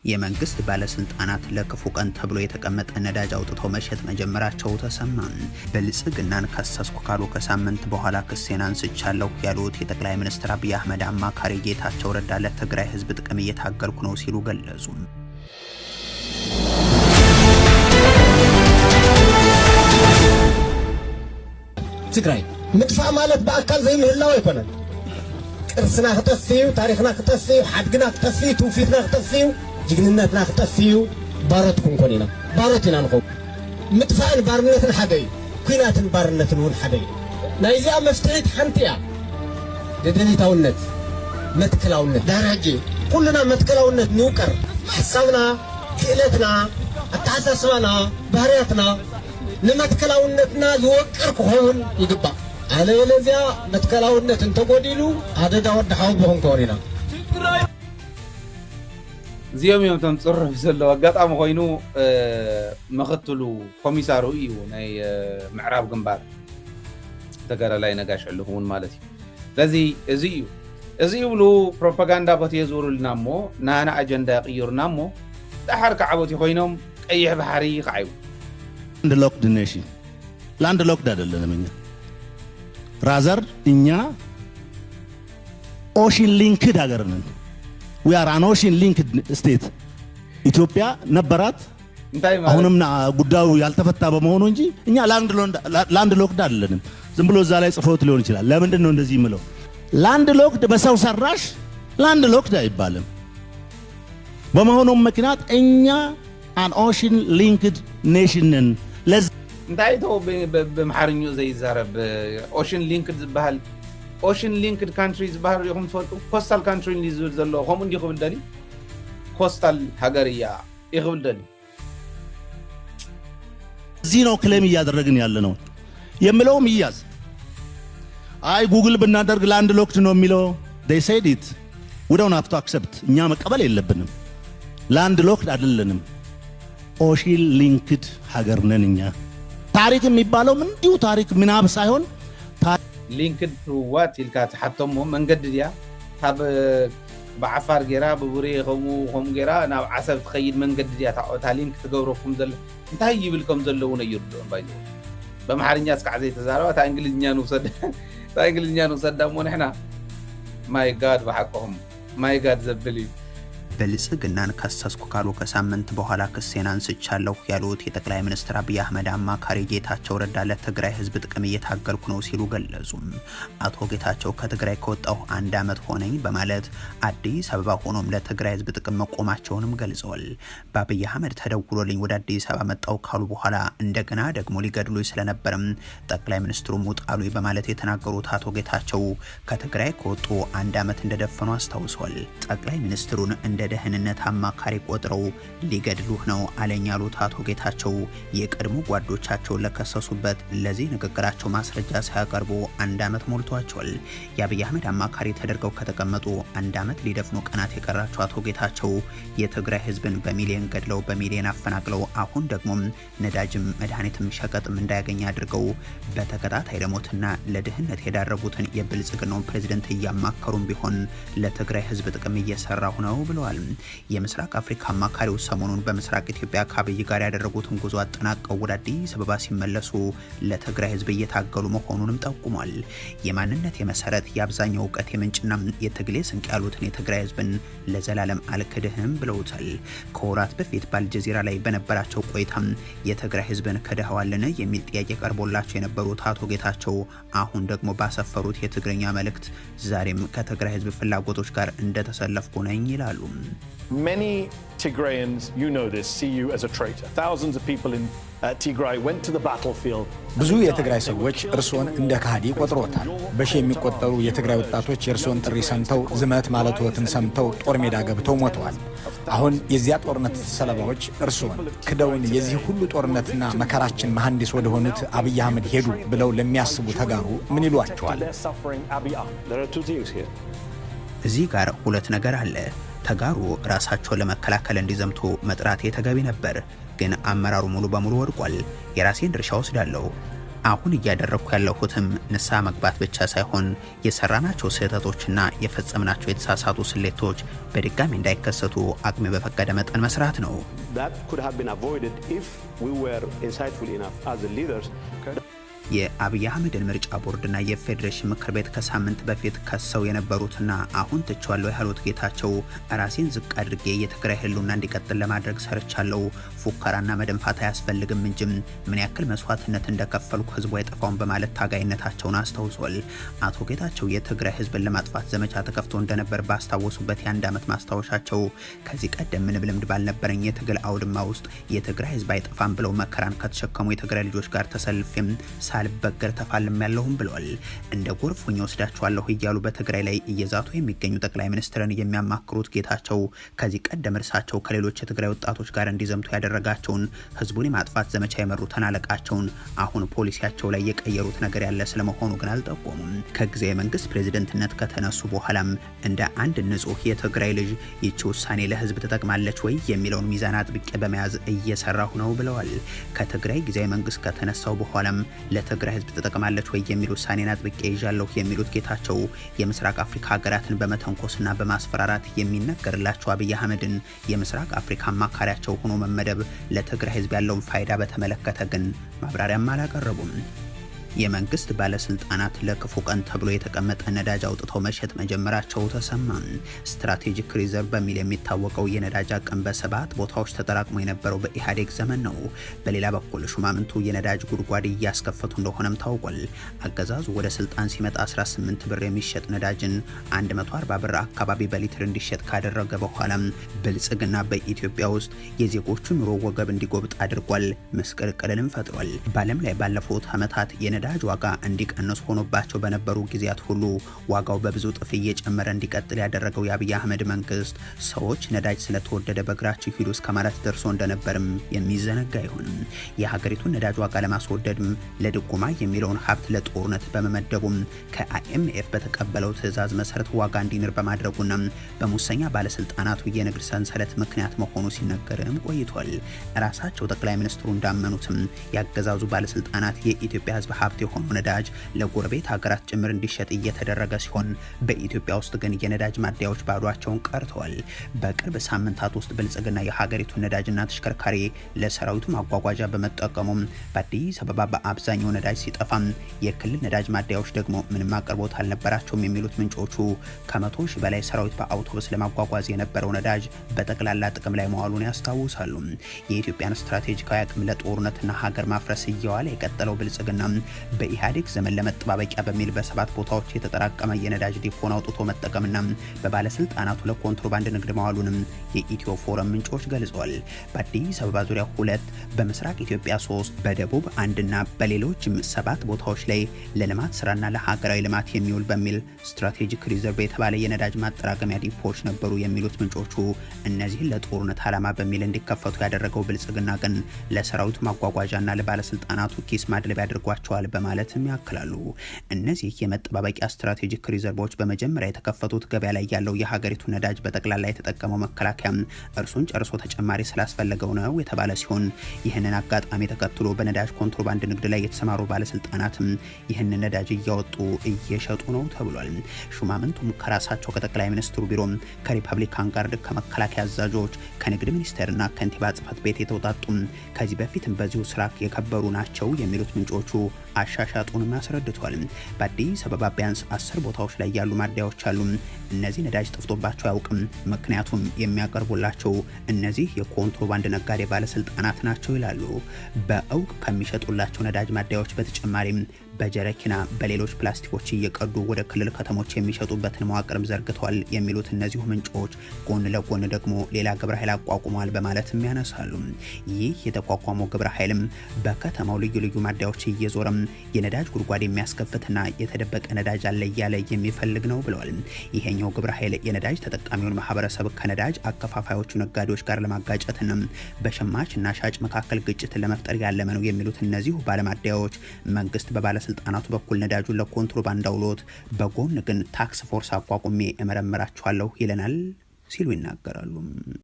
የመንግስት ባለስልጣናት ለክፉ ቀን ተብሎ የተቀመጠ ነዳጅ አውጥተው መሸጥ መጀመራቸው ተሰማ። ብልጽግናን ከሰስኩ ካሉ ከሳምንት በኋላ ክሴን አንስቻለሁ ያሉት የጠቅላይ ሚኒስትር አብይ አህመድ አማካሪ ጌታቸው ረዳ ለትግራይ ህዝብ ጥቅም እየታገልኩ ነው ሲሉ ገለጹ። ትግራይ ምጥፋእ ማለት ብኣካል ዘይምህላው ኣይኮነን። ቅርስና ክጠፍእ እዩ፣ ታሪክና ክጠፍእ እዩ፣ ሓድግና ክጠፍእ እዩ፣ ትውፊትና ክጠፍእ እዩ፣ ጅግንነትና ክጠፍእ እዩ። ባሮት ክንኮን ኢና፣ ባሮት ኢና ንኸውን። ምጥፋእን ባርነትን ሓደ እዩ፣ ኩናትን ባርነትን እውን ሓደ እዩ። ናይዚኣ መፍትሒት ሓንቲ እያ፣ ደደቢታውነት፣ መትከላውነት። ድሕሪ ሕጂ ኩልና መትከላውነት ንውቀር። ሓሳብና፣ ክእለትና፣ ኣተሓሳስባና፣ ባህርያትና ንመትከላውነትና ዝወቅር ክኸውን ይግባእ። አለበለዚያ መትከላውነት እንተጎዲሉ ኣደዳ ወዲ ሓወቦ ክንከውን ኢና። እዚኦም እዮም እቶም ፅሩፍ ዘለዉ። ኣጋጣሚ ኮይኑ ምክትሉ ኮሚሳሩ እዩ ናይ ምዕራብ ግንባር ተጋዳላይ ነጋሽ ሕሉፍ እውን ማለት እዩ። ስለዚ እዚ እዩ እዚ ይብሉ ፕሮፓጋንዳ ቦት የዝውሩልና እሞ ናና ኣጀንዳ ይቕይሩና እሞ ዳሓር ከዓ ቦቲ ኮይኖም ቀይሕ ባሕሪ ከዓ ይብሉ። Landlocked nation landlocked አይደለንም እኛ። Rather እኛ ocean linked ሀገር ነን። We are an ocean linked state። ኢትዮጵያ ነበራት። እንታይ ማለት? አሁንም ጉዳዩ ያልተፈታ በመሆኑ እንጂ እኛ landlocked አይደለንም። ዝም ብሎ እዛ ላይ ጽፎት ሊሆን ይችላል። ለምንድን ነው እንደዚህ የምለው? Landlocked በሰው ሰራሽ landlocked አይባልም። በመሆኑም ምክንያት እኛ an ocean linked nation ነን። ለዛ እንታይ ቶ ብኣምሓርኛኡ ዘይዛረብ? Ocean linked ዝበሃል፣ ocean linked country ዝበሃል ሪኢኹም ትፈልጡ? Coastal country ዝብል ዘሎ ከምኡ እንዲ ክብል ደልዩ፣ coastal ሃገር እያ ይክብል ደልዩ። እዚህ ነው claim እያደረግን ያለ ነው የምለውም ይያዝ። አይ ጉግል ብናደርግ landlocked ነው የሚለው፣ they said it, we don't have to accept። እኛ መቀበል የለብንም። Landlocked አይደለንም። Ocean linked ሀገር ነን እኛ። ታሪክ የሚባለውም እንዲሁ ታሪክ ምናብ ሳይሆን Linked to what ኢልካ ትሓቶሞ መንገዲ ድያ? ካብ ብዓፋር ጌራ ብቡሬ ከምኡ ከምኡ ጌራ ናብ ዓሰብ ትኸይድ መንገዲ ድያ እታ link ትገብረኩም ዘሎ? እንታይ ይብል ከም ዘሎ እውን ኣይርድኦን። ባይ በኣምሓርኛ እስካዕ ዘይተዛረባ እታ እንግሊዝኛ ንውሰድ፣ እታ እንግሊዝኛ ንውሰዳ እሞ ንሕና። My God፣ ብሓቅኹም my God ዘብል እዩ። ብልጽግናን ከሰስኩ ካሉ ከሳምንት በኋላ ክሴን አንስቻለሁ ያሉት የጠቅላይ ሚኒስትር አብይ አህመድ አማካሪ ጌታቸው ረዳ ለትግራይ ሕዝብ ጥቅም እየታገልኩ ነው ሲሉ ገለጹ። አቶ ጌታቸው ከትግራይ ከወጣሁ አንድ ዓመት ሆነኝ በማለት አዲስ አበባ ሆኖም ለትግራይ ሕዝብ ጥቅም መቆማቸውንም ገልጸዋል። በአብይ አህመድ ተደውሎልኝ ወደ አዲስ አበባ መጣሁ ካሉ በኋላ እንደገና ደግሞ ሊገድሉኝ ስለነበርም ጠቅላይ ሚኒስትሩ ውጣ አሉኝ በማለት የተናገሩት አቶ ጌታቸው ከትግራይ ከወጡ አንድ ዓመት እንደደፈኑ አስታውሰዋል። ጠቅላይ ሚኒስትሩን እንደ ደህንነት አማካሪ ቆጥረው ሊገድሉህ ነው አለኝ ያሉት አቶ ጌታቸው የቀድሞ ጓዶቻቸውን ለከሰሱበት ለዚህ ንግግራቸው ማስረጃ ሳያቀርቡ አንድ ዓመት ሞልቷቸዋል። የአብይ አህመድ አማካሪ ተደርገው ከተቀመጡ አንድ ዓመት ሊደፍኑ ቀናት የቀራቸው አቶ ጌታቸው የትግራይ ህዝብን በሚሊዮን ገድለው፣ በሚሊዮን አፈናቅለው፣ አሁን ደግሞ ነዳጅም መድኃኒትም ሸቀጥም እንዳያገኝ አድርገው በተከታታይ ለሞትና ለድህነት የዳረጉትን የብልጽግናውን ፕሬዚደንት እያማከሩም ቢሆን ለትግራይ ህዝብ ጥቅም እየሰራሁ ነው ብለዋል። የምስራቅ አፍሪካ አማካሪው ሰሞኑን በምስራቅ ኢትዮጵያ ከአብይ ጋር ያደረጉትን ጉዞ አጠናቀው ወደ አዲስ አበባ ሲመለሱ ለትግራይ ህዝብ እየታገሉ መሆኑንም ጠቁሟል። የማንነት የመሰረት፣ የአብዛኛው እውቀት የምንጭና የትግሌ ስንቅ ያሉትን የትግራይ ህዝብን ለዘላለም አልክድህም ብለውታል። ከወራት በፊት በአልጀዚራ ላይ በነበራቸው ቆይታም የትግራይ ህዝብን ክደኸዋልን የሚል ጥያቄ ቀርቦላቸው የነበሩት አቶ ጌታቸው አሁን ደግሞ ባሰፈሩት የትግርኛ መልእክት ዛሬም ከትግራይ ህዝብ ፍላጎቶች ጋር እንደተሰለፍኩ ነኝ ይላሉ። Many Tigrayans, you know this, see you as a traitor. Thousands of people in Tigray went to the battlefield. ብዙ የትግራይ ሰዎች እርስዎን እንደ ከሃዲ ቆጥሮታል። በሺህ የሚቆጠሩ የትግራይ ወጣቶች የእርስዎን ጥሪ ሰምተው፣ ዝመት ማለትዎትን ሰምተው ጦር ሜዳ ገብተው ሞተዋል። አሁን የዚያ ጦርነት ሰለባዎች እርስዎን ክደውን የዚህ ሁሉ ጦርነትና መከራችን መሐንዲስ ወደሆኑት አብይ አህመድ ሄዱ ብለው ለሚያስቡ ተጋሩ ምን ይሏቸዋል? Their suffering, Abiy Ahmed. There are two things here. እዚህ ጋር ሁለት ነገር አለ። ተጋሩ ራሳቸውን ለመከላከል እንዲዘምቱ መጥራቴ ተገቢ ነበር፣ ግን አመራሩ ሙሉ በሙሉ ወድቋል። የራሴን ድርሻ ወስዳለሁ። አሁን እያደረግኩ ያለሁትም ንስሐ መግባት ብቻ ሳይሆን የሰራናቸው ስህተቶችና የፈጸምናቸው የተሳሳቱ ስሌቶች በድጋሚ እንዳይከሰቱ አቅሜ በፈቀደ መጠን መስራት ነው። That could have been avoided if we were insightful enough as the leaders. የአብይ አህመድን ምርጫ ቦርድና የፌዴሬሽን ምክር ቤት ከሳምንት በፊት ከሰው የነበሩትና አሁን ትቼዋለሁ ያሉት ጌታቸው ራሴን ዝቅ አድርጌ የትግራይ ህልውና እንዲቀጥል ለማድረግ ሰርቻለሁ። ፉከራና መደንፋት አያስፈልግም እንጂም ምን ያክል መስዋዕትነት እንደከፈልኩ ህዝቡ አይጠፋውም በማለት ታጋይነታቸውን አስታውሷል። አቶ ጌታቸው የትግራይ ህዝብን ለማጥፋት ዘመቻ ተከፍቶ እንደነበር ባስታወሱበት የአንድ ዓመት ማስታወሻቸው ከዚህ ቀደም ምንም ልምድ ባልነበረኝ የትግል አውድማ ውስጥ የትግራይ ህዝብ አይጠፋም ብለው መከራን ከተሸከሙ የትግራይ ልጆች ጋር ተሰልፌም ሳልበገር ተፋልሜያለሁም ብለዋል። እንደ ጎርፍ ሆኜ ወስዳቸዋለሁ እያሉ በትግራይ ላይ እየዛቱ የሚገኙ ጠቅላይ ሚኒስትርን የሚያማክሩት ጌታቸው ከዚህ ቀደም እርሳቸው ከሌሎች የትግራይ ወጣቶች ጋር እንዲዘምቱ ያደረጋቸውን ህዝቡን የማጥፋት ዘመቻ የመሩትን አለቃቸውን አሁን ፖሊሲያቸው ላይ የቀየሩት ነገር ያለ ስለመሆኑ ግን አልጠቆሙም። ከጊዜያዊ መንግስት ፕሬዝደንትነት ከተነሱ በኋላም እንደ አንድ ንጹህ የትግራይ ልጅ ይቺ ውሳኔ ለህዝብ ትጠቅማለች ወይ የሚለውን ሚዛን አጥብቄ በመያዝ እየሰራሁ ነው ብለዋል። ከትግራይ ጊዜያዊ መንግስት ከተነሳው በኋላም ለትግራይ ህዝብ ትጠቅማለች ወይ የሚል ውሳኔን አጥብቄ ይዣለሁ የሚሉት ጌታቸው የምስራቅ አፍሪካ ሀገራትን በመተንኮስና በማስፈራራት የሚነገርላቸው አብይ አህመድን የምስራቅ አፍሪካ አማካሪያቸው ሆኖ መመደብ ለትግራይ ህዝብ ያለውን ፋይዳ በተመለከተ ግን ማብራሪያም አላቀረቡም። የመንግስት ባለስልጣናት ለክፉ ቀን ተብሎ የተቀመጠ ነዳጅ አውጥተው መሸጥ መጀመራቸው ተሰማ። Strategic reserve በሚል የሚታወቀው የነዳጅ አቅም በሰባት ቦታዎች ተጠራቅሞ የነበረው በኢህአዴግ ዘመን ነው። በሌላ በኩል ሹማምንቱ የነዳጅ ጉድጓድ እያስከፈቱ እንደሆነም ታውቋል። አገዛዙ ወደ ስልጣን ሲመጣ 18 ብር የሚሸጥ ነዳጅን 140 ብር አካባቢ በሊትር እንዲሸጥ ካደረገ በኋላም ብልጽግና በኢትዮጵያ ውስጥ የዜጎቹ ኑሮ ወገብ እንዲጎብጥ አድርጓል። ምስቅልቅልንም ፈጥሯል። በዓለም ላይ ባለፉት ዓመታት የነዳጅ ዋጋ እንዲቀንስ ሆኖባቸው በነበሩ ጊዜያት ሁሉ ዋጋው በብዙ እጥፍ እየጨመረ እንዲቀጥል ያደረገው የአብይ አህመድ መንግስት ሰዎች ነዳጅ ስለተወደደ በእግራችሁ ሂዱ እስከ ማለት ደርሶ እንደነበርም የሚዘነጋ አይሆንም። የሀገሪቱን ነዳጅ ዋጋ ለማስወደድም ለድጎማ የሚለውን ሀብት ለጦርነት በመመደቡም ከ IMF በተቀበለው ትዕዛዝ መሰረት ዋጋ እንዲንር በማድረጉና በሙሰኛ ባለስልጣናቱ የንግድ ሰንሰለት ምክንያት መሆኑ ሲነገርም ቆይቷል። ራሳቸው ጠቅላይ ሚኒስትሩ እንዳመኑትም ያገዛዙ ባለስልጣናት የኢትዮጵያ ህዝብ ሀብት የሆነው ነዳጅ ለጎረቤት ሀገራት ጭምር እንዲሸጥ እየተደረገ ሲሆን በኢትዮጵያ ውስጥ ግን የነዳጅ ማደያዎች ባዷቸውን ቀርተዋል። በቅርብ ሳምንታት ውስጥ ብልጽግና የሀገሪቱን ነዳጅና ተሽከርካሪ ለሰራዊቱ ማጓጓዣ በመጠቀሙም በአዲስ አበባ በአብዛኛው ነዳጅ ሲጠፋም የክልል ነዳጅ ማደያዎች ደግሞ ምንም አቅርቦት አልነበራቸውም የሚሉት ምንጮቹ ከ100,000 በላይ ሰራዊት በአውቶቡስ ለማጓጓዝ የነበረው ነዳጅ በጠቅላላ ጥቅም ላይ መዋሉን ያስታውሳሉ። የኢትዮጵያን ስትራቴጂካዊ አቅም ለጦርነትና ሀገር ማፍረስ እየዋለ የቀጠለው ብልጽግና በኢህአዴግ ዘመን ለመጠባበቂያ በሚል በሰባት ቦታዎች የተጠራቀመ የነዳጅ ዲፖን አውጥቶ መጠቀምና በባለስልጣናቱ ለኮንትሮባንድ ንግድ መዋሉንም የኢትዮ ፎረም ምንጮች ገልጸዋል። በአዲስ አበባ ዙሪያ ሁለት፣ በምስራቅ ኢትዮጵያ ሶስት፣ በደቡብ አንድና በሌሎችም ሰባት ቦታዎች ላይ ለልማት ስራና ለሀገራዊ ልማት የሚውል በሚል strategic reserve የተባለ የነዳጅ ማጠራቀሚያ ዲፖዎች ነበሩ የሚሉት ምንጮቹ እነዚህን ለጦርነት ዓላማ በሚል እንዲከፈቱ ያደረገው ብልጽግና ግን ለሰራዊቱ ማጓጓዣና ለባለስልጣናቱ ኪስ ማድለቢያ አድርጓቸዋል በማለትም ያክላሉ። እነዚህ የመጠባበቂያ strategic reserve ኦች በመጀመሪያ የተከፈቱት ገበያ ላይ ያለው የሀገሪቱ ነዳጅ በጠቅላላ የተጠቀመው መከላከያ እርሱን ጨርሶ ተጨማሪ ስላስፈለገው ነው የተባለ ሲሆን ይህንን አጋጣሚ ተከትሎ በነዳጅ ኮንትሮባንድ ንግድ ላይ የተሰማሩ ባለስልጣናትም ይህንን ነዳጅ እያወጡ እየሸጡ ነው ተብሏል። ሹማምንቱም ከራሳቸው ከጠቅላይ ሚኒስትሩ ቢሮም፣ ከ Republican Guard፣ ከመከላከያ አዛዦች፣ ከንግድ ሚኒስቴርና ከንቲባ ጽሕፈት ቤት የተውጣጡም ከዚህ በፊትም በዚሁ ስራ የከበሩ ናቸው የሚሉት ምንጮቹ አሻሻጡንም አስረድቷል። በአዲስ አበባ ቢያንስ 10 ቦታዎች ላይ ያሉ ማደያዎች አሉ። እነዚህ ነዳጅ ጠፍቶባቸው አያውቅም። ምክንያቱም የሚያቀርቡላቸው እነዚህ የኮንትሮባንድ ነጋዴ ባለስልጣናት ናቸው ይላሉ። በእውቅ ከሚሸጡላቸው ነዳጅ ማደያዎች በተጨማሪም በጀረኪና በሌሎች ፕላስቲኮች እየቀዱ ወደ ክልል ከተሞች የሚሸጡበትን መዋቅርም ዘርግተዋል የሚሉት እነዚሁ ምንጮች ጎን ለጎን ደግሞ ሌላ ግብረ ኃይል አቋቁመዋል በማለትም ያነሳሉ። ይህ የተቋቋመው ግብረ ኃይልም በከተማው ልዩ ልዩ ማደያዎች እየዞረም የነዳጅ ጉድጓድ የሚያስከፍትና የተደበቀ ነዳጅ አለ እያለ የሚፈልግ ነው ብለዋል። ይሄኛው ግብረ ኃይል የነዳጅ ተጠቃሚውን ማህበረሰብ ከነዳጅ አከፋፋዮቹ ነጋዴዎች ጋር ለማጋጨትና በሸማችና ሻጭ መካከል ግጭትን ለመፍጠር ያለመ ነው የሚሉት እነዚሁ ባለማደያዎች መንግስት በባለስልጣናቱ በኩል ነዳጁን ለኮንትሮባንድ አውሎት በጎን ግን task force አቋቁሜ እመረምራችኋለሁ ይለናል ሲሉ ይናገራሉ።